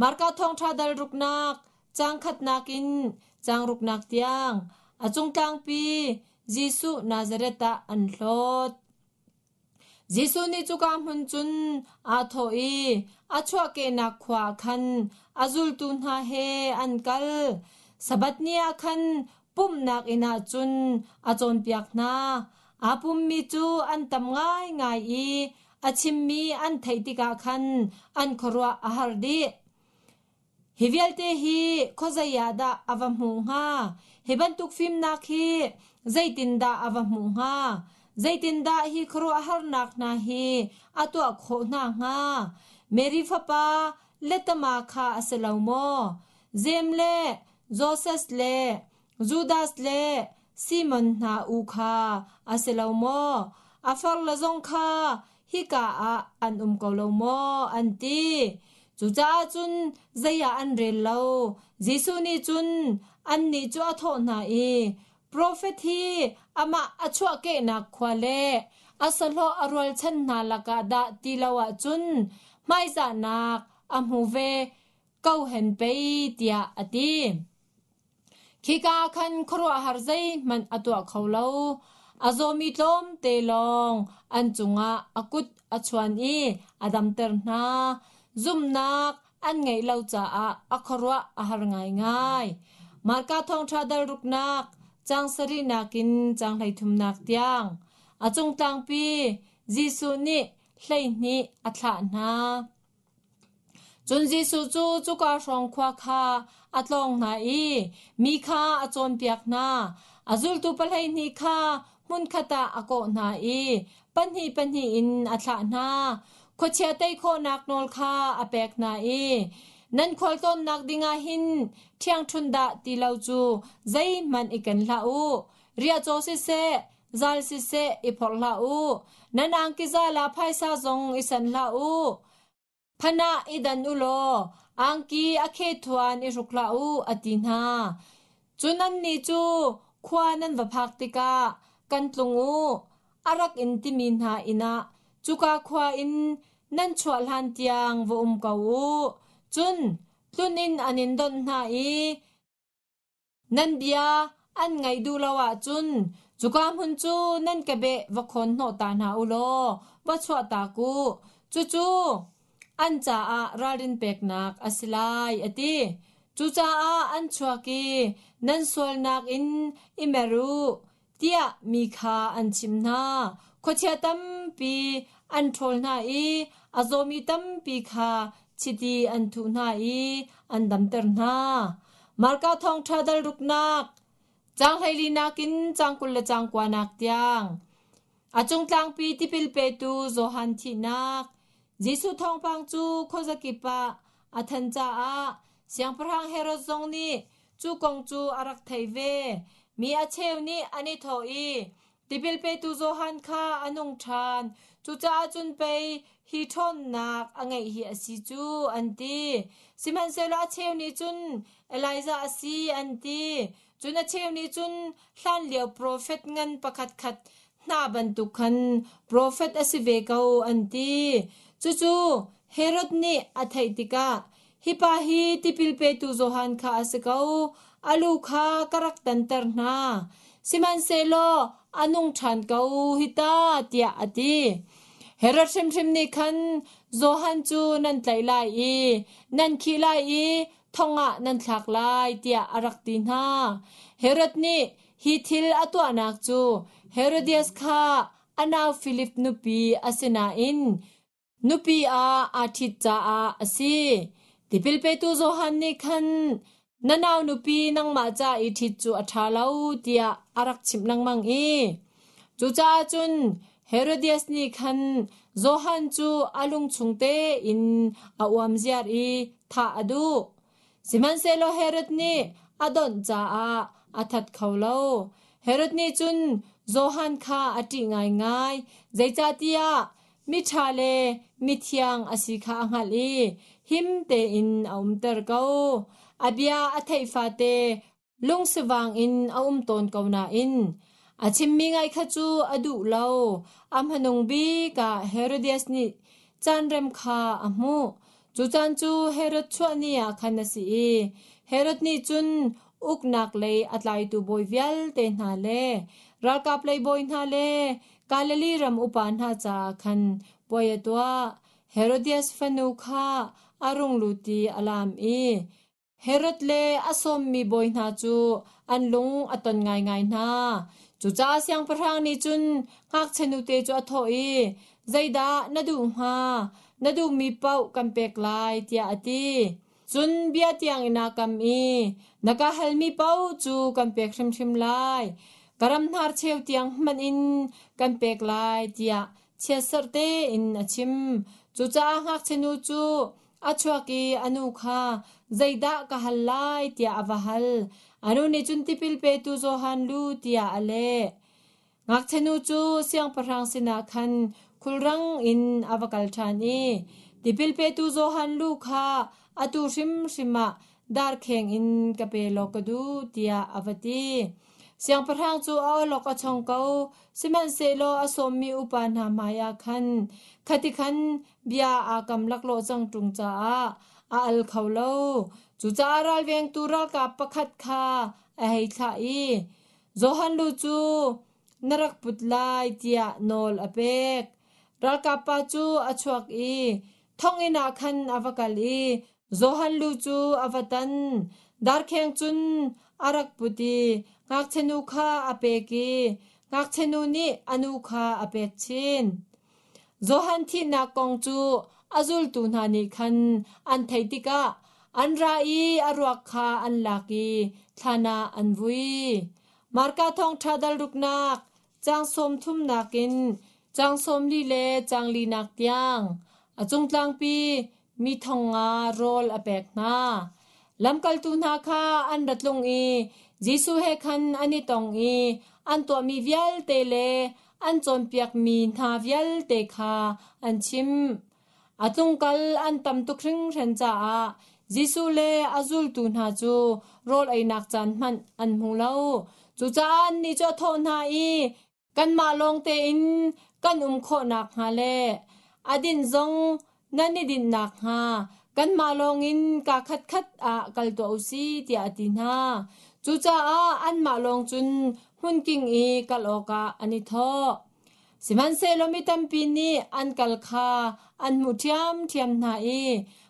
Marka thawngṭha dal ruknak, caang khatnak in caang ruknak tiang, a cungtlangpi Jesuh Nazareth ah an hlawt. Jesuh nih cuka hmun cun aa thawh i a chuahkehnak khua ah khan a zultu hna he an kal. Sabbath ni ah khan pumhnak inn ah cun a cawnpiak hna. Aa pummi cu an tam ngaingai i a chimmi an theih tikah khan an khuaruah a har dih. Hi vialte hi khuazei ah dah a va hmuh hnga? Hi bantuk fimnak hi zeitindah a va hmuh hnga? Zeitindah hi khuaruahharnak hna hi a tuah khawh hna hnga? Mary fapa letama kha a si lo maw? Jeim le Joses le Judas le Simon hna u kha a si lo maw? A farle zong kha hika ah an um ko lo maw? an ti. Cucaah cun zei ah an rel lo. Jesuh nih cun annih cu a thawh hna i, Profet hi amah a chuahkehnak khua le a sahlawh a rualchan hna lakah dah ti lo ahcun hmaizahnak a hmu ve ko hen pei, tiah a ti. Khika ah khan khuaruahhar zeihmanh a tuah kho lo. A zawmi tlawmte lawng an cungah a kut a chuan i a damter hna. Zumhnak an ngeih lo caah a khuaruah a har ngaingai. Marka thawngṭha dal ruknak, caang sarihnak in caang 33nak tiang. A cung tlangpi Jesuh nih 12 a thlah hna. Cun Jesuh cu cuka hrawng khua kha a tlawng hna i mi kha a cawnpiak hna. A zultu pahleihnih kha hmunkhat ah a kawh hna i pahnih pahnih in a thlah hna. Khuachia tei khawhnak nawl kha a pek hna i, Nan khualtlawnnak dingah hin ṭhiangṭhunh dah ti lo cu zeihmanh i ken hlah u. Riahcaw siseh, zal siseh i phorh hlah u. Nan angki zal ah phaisa zong i sanh hlah u. Phanah i dan u law angki a khethuan i hruk hlah u, a ti hna. Cun annih cu khua nan va phak tikah kan tlung u, a rak in timi hna inn ah cuka khua in nan chuah hlan tiang va um ko u. Cun tlun in an in donh hna i Nan bia an ngaih duh lo ahcun cuka hmun cu nan kebeh va khawn hnawh ta hna u law va chuahtak u. Cucu an caah ralrin peknak a si lai, a ti. Cucaah an chuak i nan sualnak in i mer u, tiah mi kha an chimh hna. Khuachia tampi an ṭhawl hna i a zawmi tampi kha chiti an thuh hna i an damter hna. Marka thawngṭha dal ruknak, caang 14 in caang 29 tiang. A cungtlangpi tipil petu Johan thihnak, Jesuh thawngpang cu khuazakip ah a than caah Siangpahrang Herod zong nih Cu kong cu a rak theih ve. Mi a cheu nih an i thawh i, Tipil petu Johan kha a nung ṭhan, cucaah cun pei hi ṭhawnnak a ngeih hi a si cu, an ti. Sihmanhsehlaw a cheu nih cun Elijah a si, an ti. Cun a cheu nih cun hlanlio profet ngan pakhatkhat hna bantuk khan profet a si ve ko, an ti. Cucu Herod nih a theih tikah Hi pa hi tipil petu Johan kha a si ko. A lu kha ka rak tanter hna. Sihmanhsehlaw a nung ṭhan ko hi ta, tiah a ti. Herod hrimhrim nih khan Johan cu nan tlaih lai i nan khih lai i thong ah nan thlak lai, tiah a rak ti hna. Herod nih hi thil a tuahnak cu Herodias kha a nau Filip nupi a si nain Nupi ah aa ṭhit caah a si. Tipil petu Johan nih khan na nau nupi nangmah ca i ṭhit cu a ṭha lo tiah a rak chimh lengmang i cucaah cun Herodias nih khan Johan cu a lungchung tein a uam ziar i thah a duh. Sihmanhsehlaw Herod nih a donh caah a that kho lo. Herod nih cun Johan kha a ṭih ngaingai, zeicahtiah miṭha le mithiang a si kha a hngalh i him tein a umter ko. A bia a theih fate lungsivang in a um tawn ko nain a chimmi ngaih kha cu a duh lo. A hmanung bik ah Herodias nih caanrem kha a hmuh. Cu caan cu Herod chuah ni ah khan a si i Herod nih cun uknak lei a tlaitu bawi vialte hna le ralkap lei bawi hna le Galilee ram upa hna caah khan puai a tuah. Herodias fanu kha a rung lut i a laam i Herod le a sawmmi bawi hna cu an lung a ton ngaingai hna. Cucaah siangpahrang nih cun ngakchia nute cu a thawh i, Zeidah na duh hnga? Na duhmi paoh kan pek lai, tiah a ti. Cun bia tiangin aa kam i, Na ka halmi paoh cu kan pek hrimhrim lai. Ka ram hnarcheu tiang hmanh in kan pek lai, tiah chiatserh tein a chim. Cucaah ngakchia nu cu a chuak i a nu kha zeidah ka hal lai tiah a va hal. A nu nih cun tipil petu Johan lu tiah a leh. Ngakchia nu cu siangpahrang sinah khan khulrang in a va kal ṭhan i tipil petu Johan lu kha atu hrimhrim ah darkheng in ka pe law ka duh tiah a va ti. Siangpahrang cu a awlok a chong ko, sihmanhsehlaw a sawmmi upa hna hmaiah khan khati khan bia aa kam laklawh cang ṭung caah a al kho lo. Cucaah ralvengtu ralkap pakhat kha a hei thlah i Johan lu cu na rak put lai tiah nawl a pek. Ralkap pa cu a chuak i thonginn ah khan a va kal i Johan lu cu a va tan. Darkheng cun a rak put i ngakchia nu kha a pek i ngakchia nu nih a nu kha a pek chin. Johan thihnak kong cu a zultu hna nih khan an theih tikah an ra i a ruak kha an lak i thlan ah an vui. Marka thawngṭha dal ruknak caang sawm thumnak in caang sawm li le caang linak tiang a cungtlangpi mi thong nga rawl a pek hna. Lamkaltu hna kha an ra tlung i Jesuh he khan an i tong i an tuahmi vialte le an cawnpiakmi hna vialte kha an chimh. A tlungkal an tam tuk hringhran caah Jesuh le a zultu hna cu rawl einak caan hmanh an hmu lo. Cucaah annih cu a thawh hna i, Kanmah lawng tein kan um khawh nakhnga le a dinh zong nan i dinh nakhnga kanmah lawngin kaa khatkhat ah kal tuah u si tiah a ti hna. Cucaah anmah lawng cun hmunking i kal awkah an i thawh. Sihmanhsehlaw mi tampi nih an kal kha an hmuh ṭhiamṭhiam hna i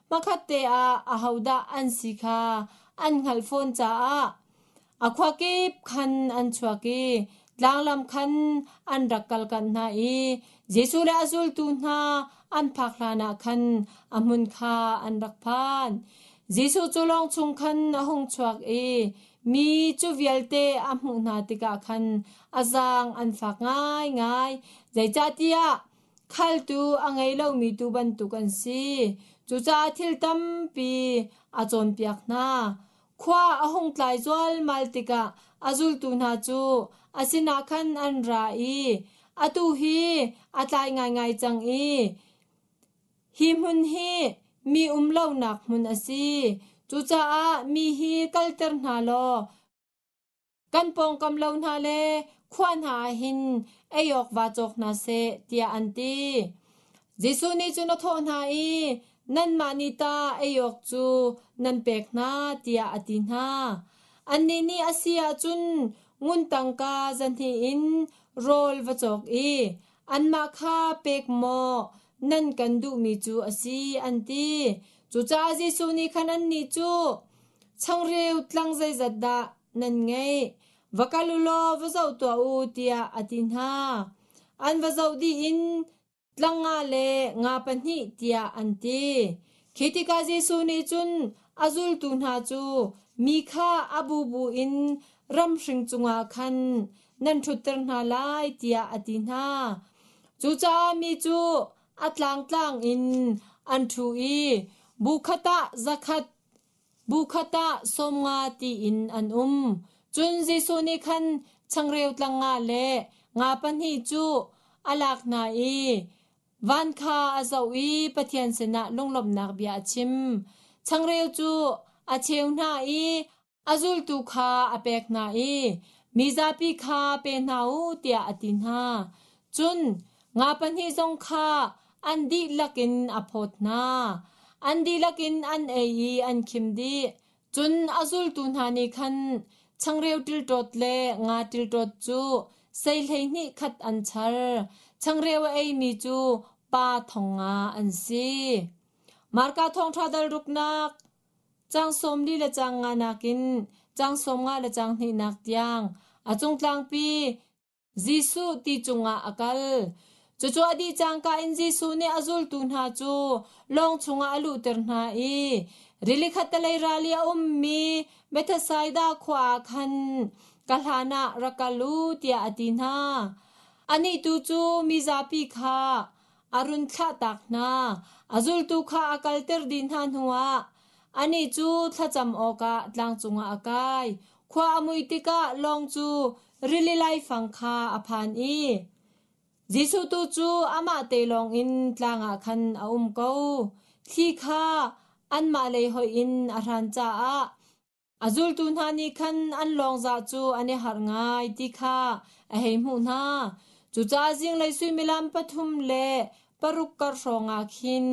hmakhatte ah ahodah an si kha an hngalh fawn caah A khuakip khan an chuak i tlanglam khan an rak kalkanh hna i Jesuh le a zultu hna an phak hlanah khan a hmun kha an rak phan. Jesuh cu lawng chung khan a hung chuak i mi cu vialte a hmuh hna tikah khan a zaang an fak ngaingai, zeicahtiah khaltu a ngei lomi tuu bantuk an si. Cucaah thil tampi a cawnpiak hna. Khua a hung tlai zualmal tikah a zultu hna cu a sinah khan an ra i, Atu hi a tlai ngaingai cang i hi hmun hi mi um lonak hmun a si. Cucaah mi hi kalter hna law kan pawngkam lo hna le khua hna ah hin ei awk vaa cawk hna seh, tiah an ti. Jesuh nih cun a thawh hna i, Nanmah nih ta ei awk cu nan pek hna, tiah a ti hna. Annih nih a si ahcun ngun tangka zahnih in rawl va cawk i anmah kha pek maw nan kan duhmi cu a si, an ti. Cucaah Jesuh nih khan annih cu, Changreu tlang zeizat dah nan ngeih? Va kal u law va zoh tuah u, tiah a ti hna. An va zoh dih in tlang nga le nga pahnih tiah an ti. Khi tikah Jesuh nih cun a zultu hna cu mi kha a bubu in ramhring cungah khan nan ṭhutter hna lai tiah a ti hna. Cucaah mi cu a tlangtlang in an ṭhu i bu khat ah zakhat Bu khat ah 50 tiin an um. Cun Jesuh nih khan changreu tlang nga le nga pahnih cu a lak hna i van kha a zoh i Pathian sinah lunglawmhnak bia a chim. Changreu cu a cheu hna i a zultu kha a pek hna i mi zapi kha pe hna u tiah a ti hna. Cun nga pahnih zong kha an dihlak in a phawt hna. An dihlak in an ei i an khim dih. Cun a zultu hna nih khan changreu ṭilṭawt le nga ṭilṭawt cu sei 12 khat an char. Changreu a eimi cu pa thong nga an si. Marka thawngṭha dal ruknak Caang 40 le caang nganak in caang 15 le caang hnihnak tiang a cungtlangpi Jesuh ti cungah a kal. Cucu a dih cangka in Jesuh nih a zultu hna cu lawng chungah a luhter hna i rili khattelei ral i a ummi Bethsaida khua ah khan ka hlanah rak kal u tiah a ti hna. Anih tu cu mizapi kha a run thlahtak hna. A zultu kha a kalter dih hna hnuah anih cu thlacam awkah tlang cungah a kai. Khua a mui tikah lawng cu rili laifang kha a phan i Jesuh tu cu amah te lawngin tlang ah khan a um ko. Thli kha anmah lei hoih in a hran caah A zultu hna nih khan an lawngzah cu an i harh ngai ti kha a hei hmuh hna. Cucaah zinglei suimilam pathum le paruk kar hrawngah khin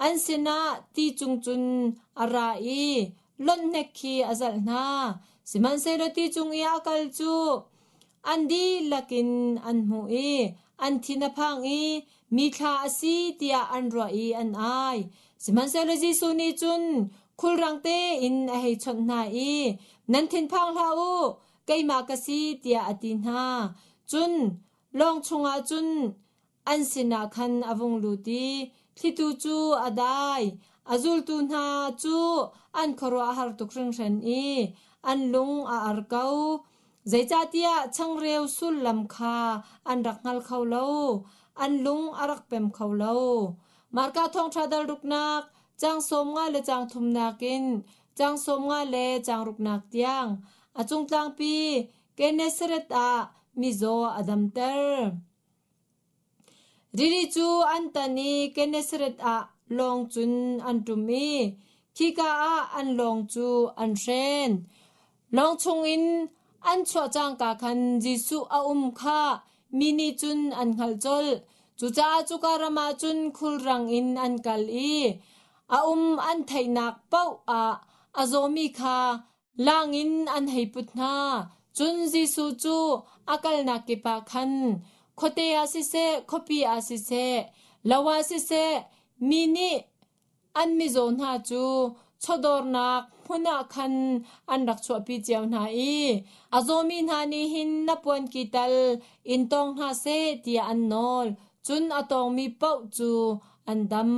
an sinah ti cung cun a ra i lonh hnek khi a zalh hna. Sihmanhsehlaw ti cung i a kal cu an dihlak in an hmuh i an thin a phang i mi thla a si tiah an ruah i an ai. Sihmanhsehlaw Jesuh nih cun khulrang tein a hei chawnh hna i, Nan thinphang hlah u, keimah ka si, tiah a ti hna. Cun lawng chungah cun an sinah khan a vung lut i thlitu cu a dai. A zultu hna cu an khuaruah a har tuk hringhran i an lung a ar ko. Zeicahtiah changreu sullam kha an rak hngal kho lo, an lung a rak pem kho lo. Marka thawngṭha dal ruknak, caang 15 le caang thumnak in caang 15 le caang ruknak tiang a cungtlangpi Gennesaret ah mizaw a damter. Rili cu an tan i Gennesaret ah lawng cun an ṭum i khika ah an lawng cu an hren. Lawng chungin an chuah cangka khan Jesuh a um kha mi nih cun an hngalh colh. Cucaah cuka ram ah cun khulrang in an kal i a um an theihnak paoh ah a zawmi kha Lang in an hei put hna. Cun Jesuh cu a kalnak kip ah khan khuate ah siseh, khuapi ah siseh, lo ah siseh, mi nih an mizaw hna cu chawdawrnak hmun ah khan an rak chuahpi cio hna i a zawmi hna nih hin na puanki tal in tawng hna seh tiah an nawl. Cun a tawngmi paoh cu an dam.